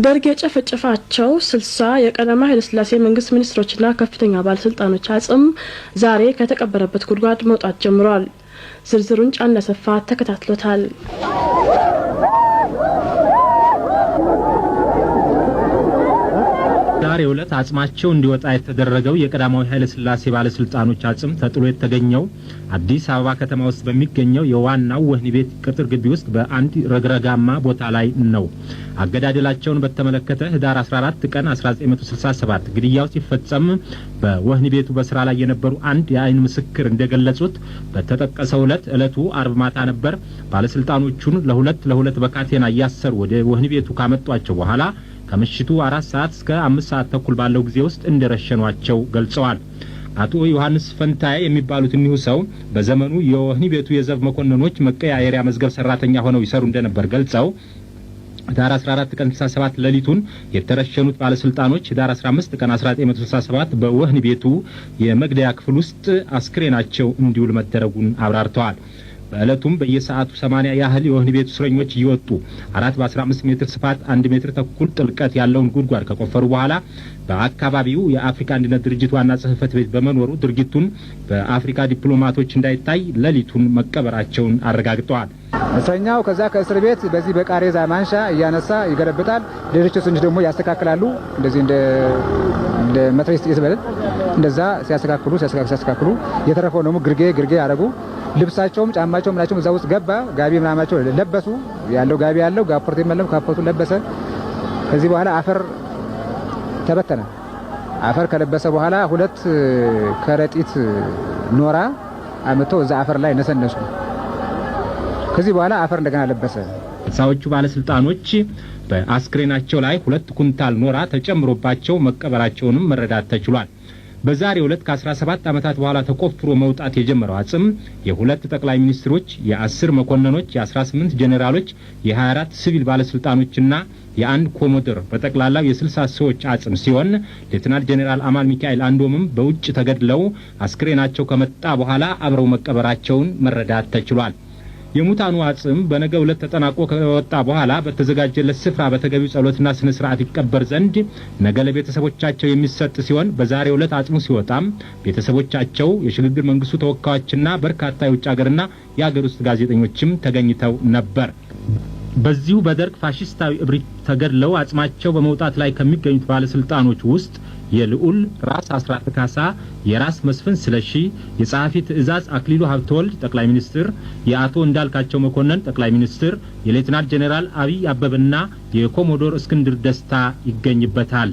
ደርግ የጨፈጨፋቸው 60 የቀዳማዊ ኃይለሥላሴ መንግስት ሚኒስትሮችና ከፍተኛ ባለስልጣኖች አጽም ዛሬ ከተቀበረበት ጉድጓድ መውጣት ጀምሯል። ዝርዝሩን ጫና ሰፋ ተከታትሎታል። በዛሬው ዕለት አጽማቸው እንዲወጣ የተደረገው የቀዳማዊ ኃይለ ሥላሴ ባለስልጣኖች አጽም ተጥሎ የተገኘው አዲስ አበባ ከተማ ውስጥ በሚገኘው የዋናው ወህኒ ቤት ቅጥር ግቢ ውስጥ በአንድ ረግረጋማ ቦታ ላይ ነው። አገዳደላቸውን በተመለከተ ህዳር 14 ቀን 1967 ግድያው ሲፈጸም በወህኒ ቤቱ በስራ ላይ የነበሩ አንድ የአይን ምስክር እንደገለጹት በተጠቀሰው ዕለት፣ ዕለቱ አርብ ማታ ነበር። ባለስልጣኖቹን ለሁለት ለሁለት በካቴና እያሰሩ ወደ ወህኒ ቤቱ ካመጧቸው በኋላ ከምሽቱ 4 ሰዓት እስከ 5 ሰዓት ተኩል ባለው ጊዜ ውስጥ እንደረሸኗቸው ገልጸዋል። አቶ ዮሐንስ ፈንታዬ የሚባሉት እኒሁ ሰው በዘመኑ የወህኒ ቤቱ የዘብ መኮንኖች መቀያየሪያ መዝገብ ሰራተኛ ሆነው ይሰሩ እንደነበር ገልጸው ህዳር 14 ቀን 67 ሌሊቱን የተረሸኑት ባለስልጣኖች ህዳር 15 ቀን 1967 በወህኒ ቤቱ የመግደያ ክፍል ውስጥ አስክሬናቸው እንዲውል መደረጉን አብራርተዋል። በዕለቱም በየሰዓቱ 80 ያህል የወህኒ ቤቱ እስረኞች እየወጡ 4 በ15 ሜትር ስፋት 1 ሜትር ተኩል ጥልቀት ያለውን ጉድጓድ ከቆፈሩ በኋላ በአካባቢው የአፍሪካ አንድነት ድርጅት ዋና ጽሕፈት ቤት በመኖሩ ድርጊቱን በአፍሪካ ዲፕሎማቶች እንዳይታይ ሌሊቱን መቀበራቸውን አረጋግጠዋል። እስረኛው ከዛ ከእስር ቤት በዚህ በቃሬዛ ማንሻ እያነሳ ይገለብጣል። ሌሎች እስረኞች ደግሞ ያስተካክላሉ። እንደዚህ እንደ መትረየስ ጥይት በል እንደዛ ሲያስተካክሉ ሲያስተካክሉ የተረፈው ደግሞ ግርጌ ግርጌ ያደረጉ፣ ልብሳቸውም ጫማቸውም ምናቸውም እዛ ውስጥ ገባ። ጋቢ ምናማቸው ለበሱ። ያለው ጋቢ ያለው ካፖርት የለም፣ ካፖርቱ ለበሰ። ከዚህ በኋላ አፈር ተበተነ። አፈር ከለበሰ በኋላ 2 ከረጢት ኖራ አምጥተው እዛ አፈር ላይ ነሰነሱ። ከዚህ በኋላ አፈር እንደገና ለበሰ። 60ዎቹ ባለስልጣኖች በአስክሬናቸው ላይ 2 ኩንታል ኖራ ተጨምሮባቸው መቀበራቸውንም መረዳት ተችሏል። በዛሬው ዕለት ከ17 ዓመታት በኋላ ተቆፍሮ መውጣት የጀመረው አጽም የሁለት ጠቅላይ ሚኒስትሮች፣ የ10 መኮንኖች፣ የ18 ጄኔራሎች፣ የ24 ሲቪል ባለስልጣኖችና የአንድ ኮሞዶር በጠቅላላው የ60 ሰዎች አጽም ሲሆን ሌተናል ጄኔራል አማን ሚካኤል አንዶምም በውጭ ተገድለው አስክሬናቸው ከመጣ በኋላ አብረው መቀበራቸውን መረዳት ተችሏል። የሙታኑ አጽም በነገው ዕለት ተጠናቆ ከወጣ በኋላ በተዘጋጀለት ስፍራ በተገቢው ጸሎትና ስነ ስርዓት ይቀበር ዘንድ ነገ ለቤተሰቦቻቸው የሚሰጥ ሲሆን በዛሬው ዕለት አጽሙ ሲወጣም ቤተሰቦቻቸው፣ የሽግግር መንግስቱ ተወካዮችና በርካታ የውጭ ሀገርና የሀገር ውስጥ ጋዜጠኞችም ተገኝተው ነበር። በዚሁ በደርግ ፋሽስታዊ እብሪት ተገድለው አጽማቸው በመውጣት ላይ ከሚገኙት ባለስልጣኖች ውስጥ የልዑል ራስ አስራት ካሳ፣ የራስ መስፍን ስለሺ፣ የጸሐፊ ትእዛዝ አክሊሉ ሀብተወልድ ጠቅላይ ሚኒስትር፣ የአቶ እንዳልካቸው መኮንን ጠቅላይ ሚኒስትር፣ የሌተናል ጄኔራል አብይ አበበና የኮሞዶር እስክንድር ደስታ ይገኝበታል።